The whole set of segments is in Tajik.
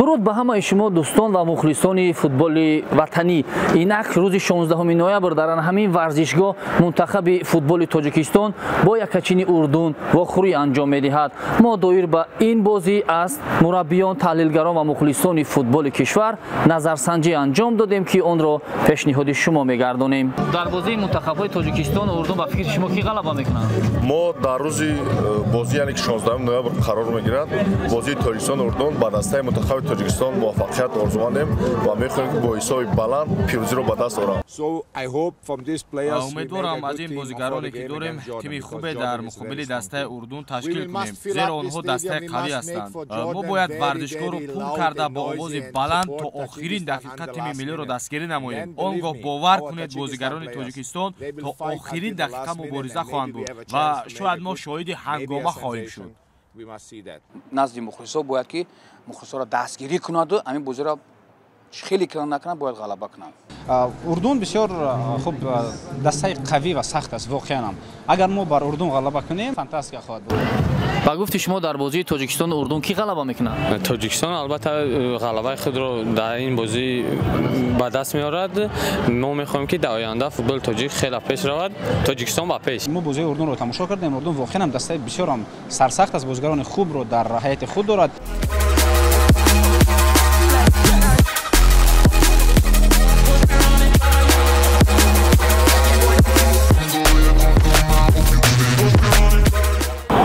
Дуруд ба ҳамаи шумо дӯстон ва мухлисони футболи ватанӣ. Инак рӯзи 16 ноябр дар ҳамин варзишгоҳ мунтахаби футболи Тоҷикистон бо якачини Урдун вохӯрӣ анҷом медиҳад. Мо доир ба ин бозӣ аз мураббиён, таҳлилгарон ва мухлисони футболи кишвар назарсанҷӣ анҷом додем, ки онро пешниҳоди шумо мегардонем. Дар бозии мунтахабҳои Тоҷикистон Урдун ба фикри шумо кӣ ғалаба мекунад? Мо дар рӯзи бозӣ, яъне ки 16 ноябр қарор мегирад, бозии Тоҷикистон Урдун ба дастаи мунтахаби Тоҷикистон муваффақият орзумандем ва мехоҳем, ки бо ҳисоби баланд пирӯзиро ба даст оранд. Умедворам, аз ин бозигароне ки дорем, тими хубе дар муқобили дастаи Урдун ташкил кунем, зеро онҳо дастаи қавӣ ҳастанд. Мо бояд варзишгоҳро пур карда, бо овози баланд то охирин дақиқа тими миллиро дастгирӣ намоем. Он гоҳ бовар кунед, бозигарони Тоҷикистон то охирин дақиқа мубориза хоҳанд буд ва шояд мо шоҳиди ҳангома хоҳем шуд. Назди мухлисо бояд ки мухлисоро дастгирӣ кунаду ҳамин бозиро хеле кунанд, накунанд, бояд ғалаба кунанд. Урдун бисёр хуб дастаи қавӣ ва сахт аст воқеанам. Агар мо бар Урдун ғалаба кунем, фантастика хоҳад буд. Ба гуфти шумо, дар бозии Тоҷикистон Урдун кӣ ғалаба мекунад? Тоҷикистон албатта ғалабаи худро дар ин бозӣ ба даст меорад. Мо мехоҳем, ки дар оянда футболи тоҷик хеле пеш равад. Тоҷикистон ба пеш. Мо бозии Урдунро тамошо кардем. Урдун воқеан дастаи бисёрам сарсахт аст, бозигарони хубро дар ҳайати худ дорад.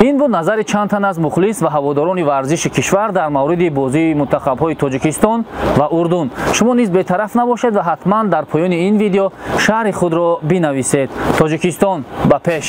Ин буд назари чанд тан аз мухлис ва ҳаводорони варзиши кишвар дар мавриди бозии мунтахабҳои Тоҷикистон ва Урдун. Шумо низ бетараф набошед ва ҳатман дар поёни ин видео шарҳи худро бинависед. Тоҷикистон ба пеш!